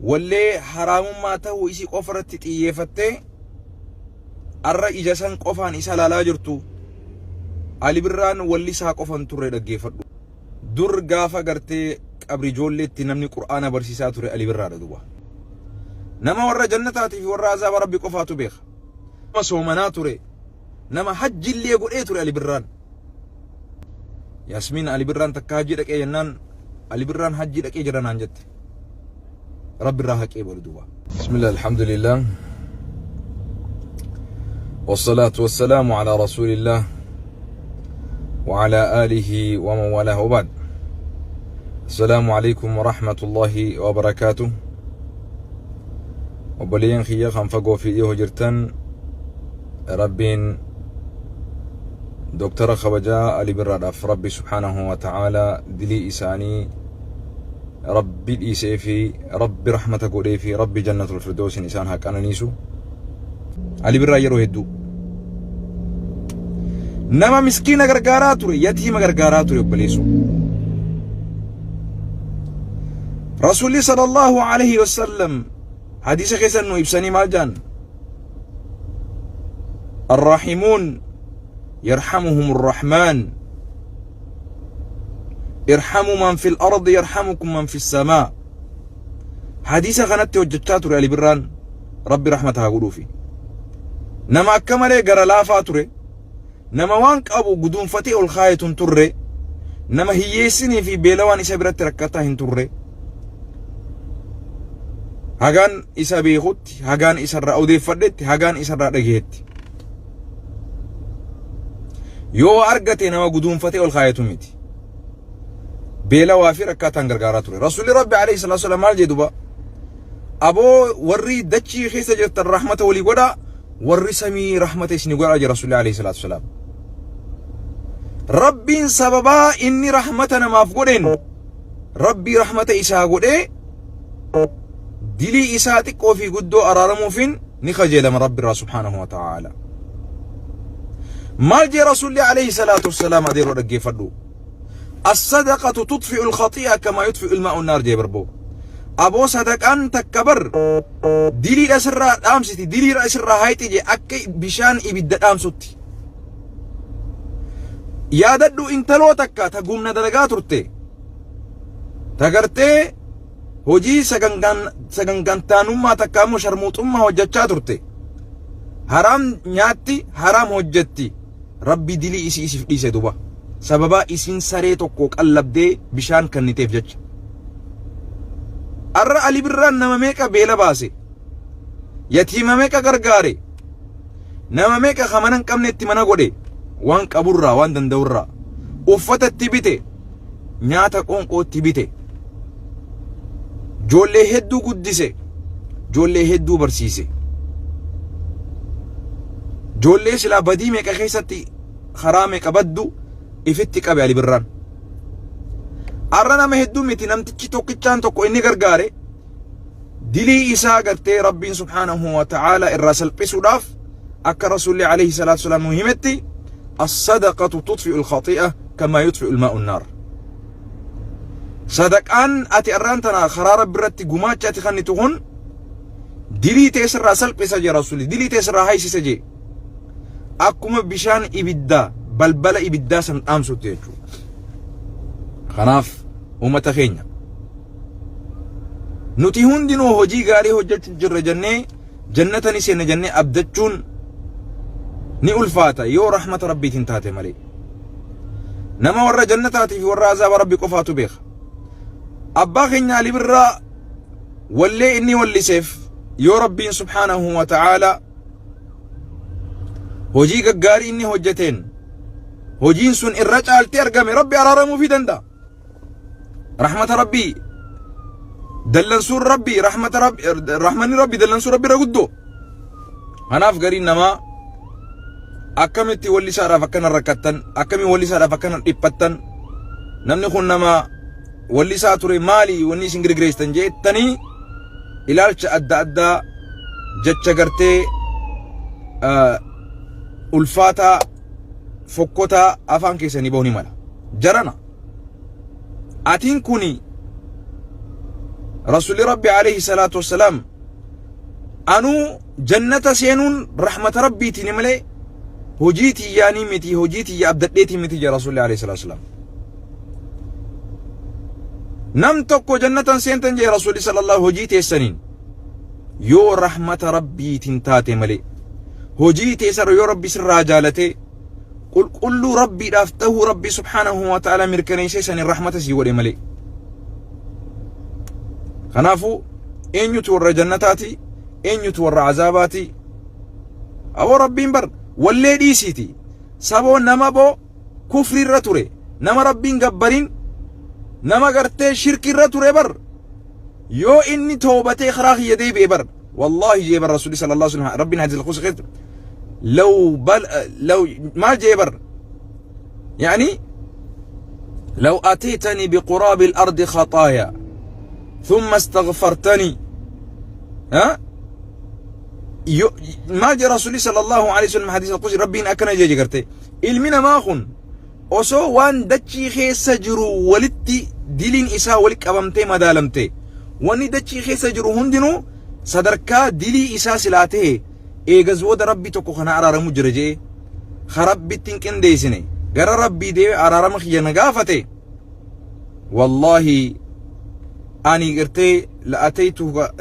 Wallee haraamummaa ta'uu isii qofa irratti xiyyeeffattee arra ija san qofaan isa laalaa jirtu. Ali Birraan wallisaa qofa hin turre, dhaggeeffadhu. Dur gaafa gartee qabri ijoolleetti namni Qur'aana barsiisaa ture Ali Birraadha duba. Nama warra jannataatii fi warra azaaba Rabbi qofaatu beeka. Nama soomanaa ture. Nama hajjillee godhee ture Ali Birraan. Yaasmiin Ali Birraan takka hajji dhaqee jennaan, Ali Birraan hajji dhaqee jira naan jette. Rabbi irraa haqee balu duuba. Bismillah, alhamdulillah. والصلاة والسلام على رسول الله وعلى آله ومن والاه وبعد. السلام عليكم ورحمة الله وبركاته. Obboleeyyan kiyya kan fagoo fi dhiyoo jirtan, Rabbiin Dooktara kabajaa Ali Birraadhaaf Rabbi subhaanahu wa ta'aala dilii isaanii Rabbi dhiisee fi Rabbi rahmata godhee fi Rabbi jannatul firdoosin isaan haa qananiisu. Ali Birraa yeroo hedduu nama miskiina gargaaraa ture, yatiima gargaaraa ture obboleessoo. Rasuulli sallallahu alaihi wasallam hadiisa keessan nu ibsanii maal jedhan? الراحمون يرحمهم الرحمن، ارحموا من في الأرض يرحمكم من في السماء. Hadiisa kanatti hojjechaa ture Ali Birraan, Rabbi rahmata haa godhuufi. Nama akka malee gara laafaa ture, nama waan qabu guduunfatee ol kaayetu hin turre, nama hiyyeessinii fi beelawaan isa biratti rakkataa hin turre. Hagaan isa beekutti, hagaan isarraa odeeffadhetti, hagaan isarraa dhagahetti, yoo argate nama guduunfatee ol kaayetu miti. Beelawaa fi rakkataan gargaaraa ture. Rasuulli Rabbi alayhi salaatu wassalaam maal jedhu ba? Aboo, warri dachii keessa jirtan rahmata walii godhaa, warri samii rahmata isinii godhaa jira Rasuulli alayhi salaatu wassalaam. Rabbiin sababaa inni rahmata namaaf godheen Rabbii rahmata isaa godhee dilii isaa xiqqoo fi guddoo araaramuufiin ni kajeelama Rabbi irraa subhaanahu wa ta'aala. Maal jee Rasuulli alayhi salaatu wassalaam? Adeeroo, dhaggeeffadhu. الصدقة تطفئ الخطيئة كما يطفئ الماء النار jee barboo. Aboo, sadaqaan takka bar diliidha sirraa dhaamsiti, diliidha sirraa hayxi jee, akka bishaan ibidda dhaamsutti. Yaadadhu, intaloo takka ta gumna dalagaa turte. Ta gartee hojii sagangantaanummaa takka immoo sharmuuxummaa hojjechaa turte. Haraam nyaatti, haraam hojjetti. Rabbi dilii isii isiif dhiise duba. Sababaa isiin saree tokko qallabdee bishaan kanniteef jecha. Arra Ali Birraan nama meeqa beela baase? Yatiima meeqa gargaare? Nama meeqa ka mana hin qabne itti mana godhe? Waan qaburraa, waan danda'urraa. Uffata itti bite. Nyaata qoonqoo itti bite. Ijoollee hedduu guddise. Ijoollee hedduu barsiise. Ijoollee silaa badii meeqa keessatti karaa meeqa baddu ifitti qabe Ali Birraan. Arra nama hedduu miti, namtichi tokkichaan tokko inni gargaare dilii isaa gartee Rabbiin subhaanahu wa ta'aala irraa salphisuudhaaf, akka Rasuulli alayhi salaatu wasalaam nu himetti, الصدقة تطفئ الخطيئة كما يطفئ الماء النار. Sadaqaan ati arraan tana karaa Rabbi irratti gumaacha ati kennitu kun dilii tee sirraa salphisa jee Rasuulli, dilii tee sirraa haysisa jee, akkuma bishaan ibiddaa balbala ibiddaa san dhaamsutti jechuudha. Kanaaf uummata keenya, nuti hundinuu hojii gaarii hojjechuu jirra jennee jannata ni seenna jennee abdachuun ni ulfaata yoo rahmata Rabbiitiin taate malee. Nama warra jannataatii fi warra azaaba Rabbi qofaatu beeka. Abbaa keenya Ali Birraa wallee inni walliseef yoo Rabbiin subhaanahu wa ta'aala hojii gaggaarii inni hojjeteen hojiin sun irra caaltee argame, Rabbi araaramuufii danda'a. Rahmata Rabbii dallansuun Rabbii rahmata Rabbi, rahmanni Rabbi dallansuu Rabbi irra guddoo. Kanaaf gariin namaa akkamitti wallisaadhaaf akkana rakkattan, akkamiin wallisaadhaaf akkana dhiphattan, namni kun nama wallisaa ture, maali wanni isin girgireessitan jettanii ilaalcha adda addaa, jecha gartee ulfaataa fokkotaa afaan keessanii bahu ni mala. Jarana atiin kuni Rasuulli Rabbi alayhi salaatu wassalaam anuu jannata seenuun rahmata Rabbiitiin malee hojii tiyyaanii miti, hojii tiyya abdadheetii miti jedha Rasuulli alayhi salaatu wassalaam. Nam tokko jannatan seentan jedhe Rasuulli sallallahu hojii teessaniin yoo rahmata Rabbiitiin taate malee, hojii teessarra yoo Rabbi sirraa jaalatee qulqulluu Rabbiidhaaf tahuu Rabbi subhaanahu wa ta'ala mirkaneessee saniin rahmata sii godhe malee. Kanaafuu eenyutu warra jannataati? Eenyutu warra azaabaati? Aboo Rabbiin bar wallee dhiisiiti. Saboo nama boo kufriirra ture, nama Rabbiin gabbarin, nama gartee shirkiirra ture bar yoo inni toobatee karaa kiyya deebi'e bar wallaahi jee bar Rasuulli sallallahu alaihi wasallam Rabbiin hadiis al-qudsi keessatti law bal law maal jee bar يعني لو أتيتني بقراب الأرض خطايا ثم استغفرتني ها maal jedha Rasuulli sallallahu alaihi wasallam hadiisa qudsi Rabbiin akkana jee gartee ilmi namaa kun osoo waan dachii keessa jiru walitti diliin isaa wali qabamtee madaalamte, wanni dachii keessa jiru hundinuu sadarkaa dilii isaa silaa ta'e, eegas booda Rabbi tokko kana araaramu jira je'ee ka Rabbitti hin qindeessine gara Rabbii deebi'ee araarama kiyya na gaafate, wallaahi ani gartee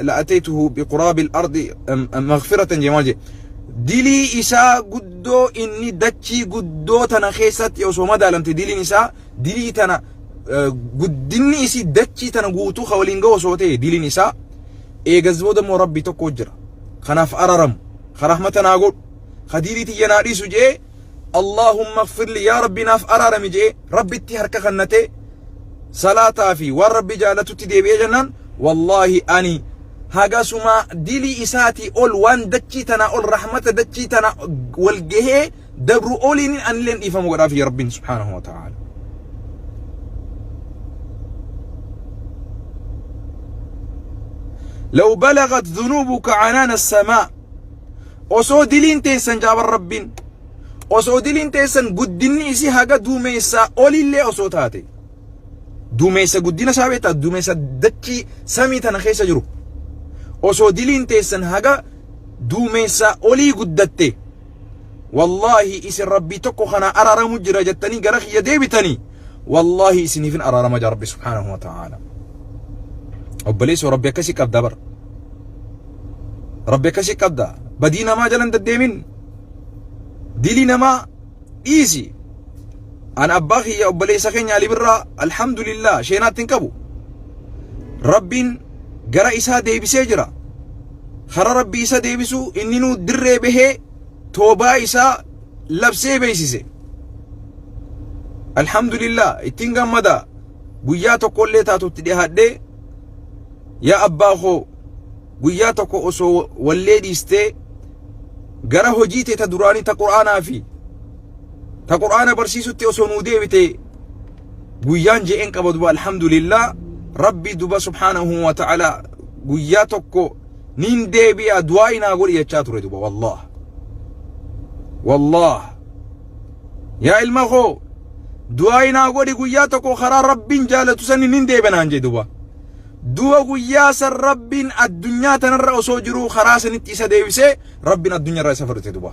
la'ataytuhu biquraabil ardi maghfiratan jee maal jee dilii isaa guddoo inni dachii guddoo tana keessatti osoo madaalamte, diliin isaa dilii tana guddinni isii dachii tana guutuu ka waliin ga'u osoo ta'e diliin isaa, eegas booda immoo Rabbi tokko jira kanaaf araramu, ka rahmata naa godhu, ka dilii tiyya naa dhiisu jee, Allahumma ighfirli yaa Rabbi naaf araarami jee Rabbitti harka kannatee salaataa fi waan Rabbi jaalatutti deebi'ee jennaan, wallaahi ani hagasuma dilii isaatii ol waan dachii tanaa ol rahmata dachii tana wal gahee dabru oliin anilleen dhiifama godhaaf ya Rabbiin subhaanahu wa ta'ala. لو بلغت ذنوبك عنان السماء osoo diliin teessan jaaban Rabbiin osoo diliin teessan guddinni isii haga duumeessaa olillee osoo taate, duumeessa guddina isaa beektaa, duumeessa dachii samii tana keessa jiru, osoo diliin teessan haga duumeessaa olii guddatte, wallaahi isin Rabbii tokko kana araaramu jira jettanii gara kiyya deebitanii, wallaahi isiniifin araarama jaa Rabbi subhaanahu wa ta'aala. Obboleessoo, Rabbi akkasii qabda bara. Rabbi akkasii qabda. Badii namaa jala hin deddeemin. Dilii namaa dhiisi. An abbaa kiyya obboleessa keenya Ali Birraa alhamdulillah sheenaatti hin qabu. Rabbiin gara isaa deebisee jira. Kara Rabbi isa deebisuu inni nuu dirree bahee toobaa isaa labsee beeksise. Alhamdulillah ittiin gammada. Guyyaa tokkollee taatu itti dhiyaadhee, yaa abbaa koo, guyyaa tokko osoo wallee dhiistee gara hojii tee ta duraanii ta qur'aanaa fi ta qur'aana barsiisutti osoo nuu deebite guyyaan je'een qaba. Duba alhamdulillah Rabbi duba subhaanahu wa ta'ala guyyaa tokko niin deebi'a du'aa inaa godhi jechaa ture. Duba wallaah wallaah yaa ilma koo, du'aa inaa godhi, guyyaa tokko karaa Rabbiin jaalatu sani nin deebi'a naan jee. Duba du'a guyyaa san Rabbiin addunyaa tanarra osoo jiruu karaa sanitti isa deebisee Rabbiin addunyaarra isa fudhate duba.